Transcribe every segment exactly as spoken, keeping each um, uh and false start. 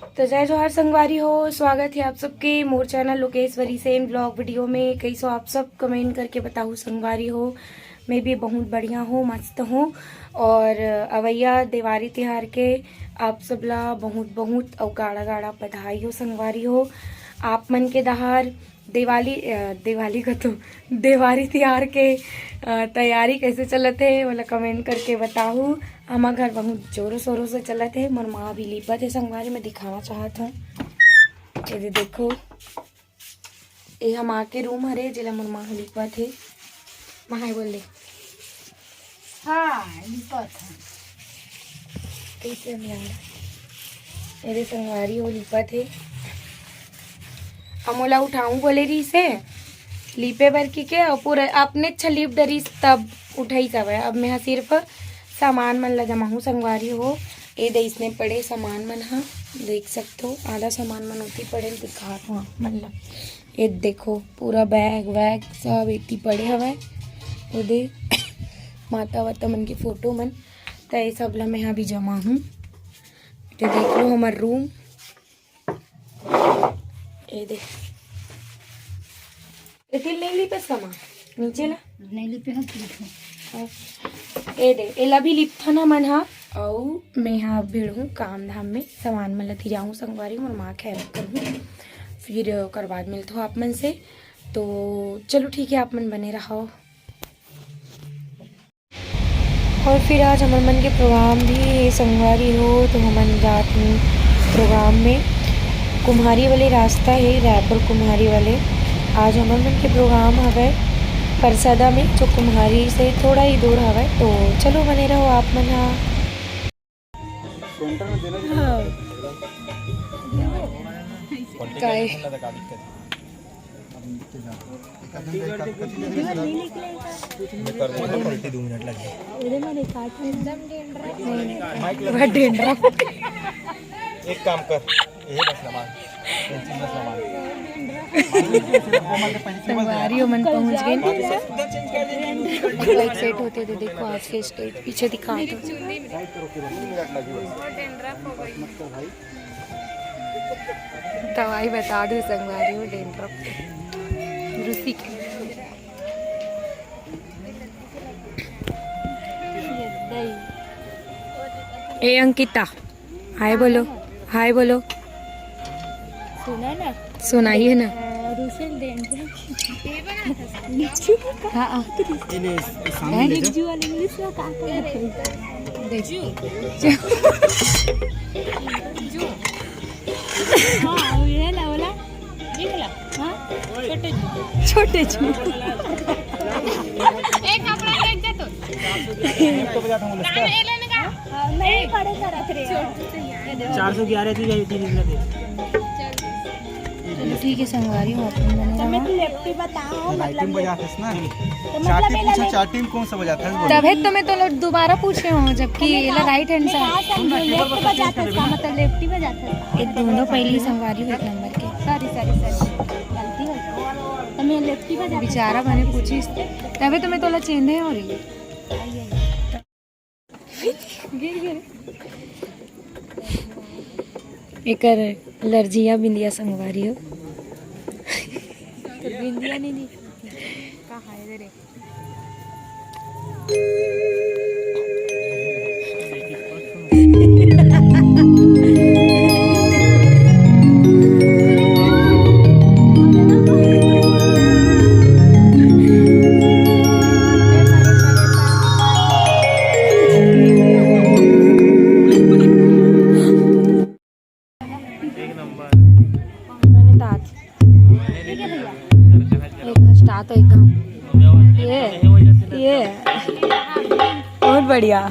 तो जय जोहार संगवारी हो, स्वागत है आप सबके मोर channel Lokeshwari Sen blog video में। कैसो आप सब, कमेंट करके बताहू संगवारी हो। मैं भी बहुत बढ़िया हूँ, मस्त हूँ। और अवैया देवारी तिहार के आप सब ला बहुत बहुत अउ गाड़ा गाड़ा बधाई हो संगवारी हो। आप मन के डहार दिवाली, अ, दिवाली का तो देवारी तिहार के, अ, तैयारी कैसे चलत हे, ओला कमेंट करके बताहू। हमर घर बहुत जोरों शोरों से चलत हे। मोर माँ अभी लिपत हे संगवारी, मैं दिखाना चाहत हूँ। ये दे देखो, ये हम आके रूम हरे, जेला मोर माँ लिपत हे। माँ हाय बोल दे। हाँ, लिपत हे। कैसे हम यार? ये दे संगवारी हो लिपत हे। हम ओला उठाऊं बोले रहिस हे, लीपे बर की के, अउ पूरा अपने अच्छा लीप डरिस तब उठाई जावे। अब मैं हा सिर्फ सामान मन ला जमाहूं संगवारी हो। ए दे इसने पड़े सामान मन हा, देख सकथो आधा सामान मन ओती पड़े, दिखात हूं आप मन ला। ये देखो पूरा बैग वैग सब एती पड़े हवय। ये दे माता वाता मन के फोटो मन, त ये सब ला मैं हा अभी जमाहूं। ये देख लो हमर रूम। ए दे। एती ल नइ लिपस का माँ? नीचे ला। नइ लिपे हस, लिपहूँ। ए दे, एला भी लिपथन हमन हा। अउ मैं हा भिड़हूँ काम धाम में, सामान मन ला तिरियाहूँ संगवारी, मोर माँ खैर करहूँ। फिर ओकर बाद मिलथो आप मन से। तो चलो ठीक है, आप मन बने रहो। और फिर आज हमर मन के प्रोग्राम भी हे संगवारी हो, तो हमन जात हन प्रोग्राम में। कुम्हारी वाले रास्ता हे, रायपुर कुम्हारी वाले। आज हमर मन के प्रोग्राम हवय परसदा में, जो कुम्हारी से थोड़ा ही दूर हवय। तो चलो बने रहो आप मन हा। काय? एक काम कर, यही बस लगा। संगवारी मन पहुंच गए। सेट होते थे, देखो आज के स्टेज पीछे दिखा दो। दवाई बता दो संगवारी हो, dandruff के। रूसी के। ए अंकिता, हाय बोलो, हाय बोलो। सुना ना? सुनाइए ना। अ, रूसी ल dandruff। हाँ, हाँ। ये ले, ये सामने ले जा। रिज्जू वाले इंग्लिश में का कहत हे? देखिए। हाँ, ये ना बोला। ये बोला? हाँ? छोटे छू। छोटे छू। एक कपड़ा ले जा तो। तो बजा था, बोला। ये लेने का। हाँ, नहीं, पड़े करत रे। चार सौ ग्यारह थी, यही तीन दिन दे। चलो ठीक है संगवारी हो, आप मन बने रहो। लेफ्टी बताओ, मतलब लाइटिंग बजाथस ना। तो मतलब चार्टिंग पूछा, चार्टिंग कौन सा बजाथस? तभे तो मैं तो दोबारा पूछे हूँ, जबकि एला राइट हैंड साइड। लेफ्ट बजाथस का मतलब लेफ्टी बजाथस। ये दोनों पहली संगवारी हो एक नंबर के। सॉरी, सॉरी, सॉरी, गलती हो गई। तो मैं लेफ्टी बजाथस। बेचारा बने पूछिस, तभे तो मैं तोला चेंदे हो रही। एकर एलर्जिया बिंदिया संगवारी हो। तो बिंदिया नहीं, नहीं। कहाँ है रे? मैंने दांत। एक हंसता तो एकदम। ये, ये। बहुत बढ़िया।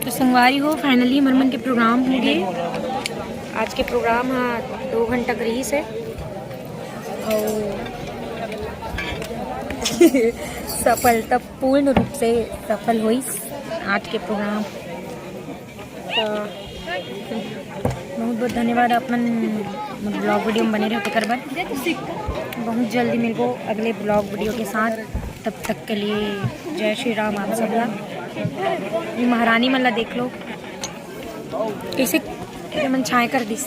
तो संगवारी हो, finally हमर मन के program हो गे। आज के program हा दो घंटा के रहिस हे अउ सफलता, पूर्ण रूप से सफल होइस आज के program। तो बहुत बहुत धन्यवाद, अपन vlog video में बने रहो तेकर बर। बहुत जल्दी मिलबो अगले vlog video के साथ, तब तक के लिए जय श्री राम आप सब ला। ये महारानी मन ला देख लो, कैसे ये मन छाए कर दिस।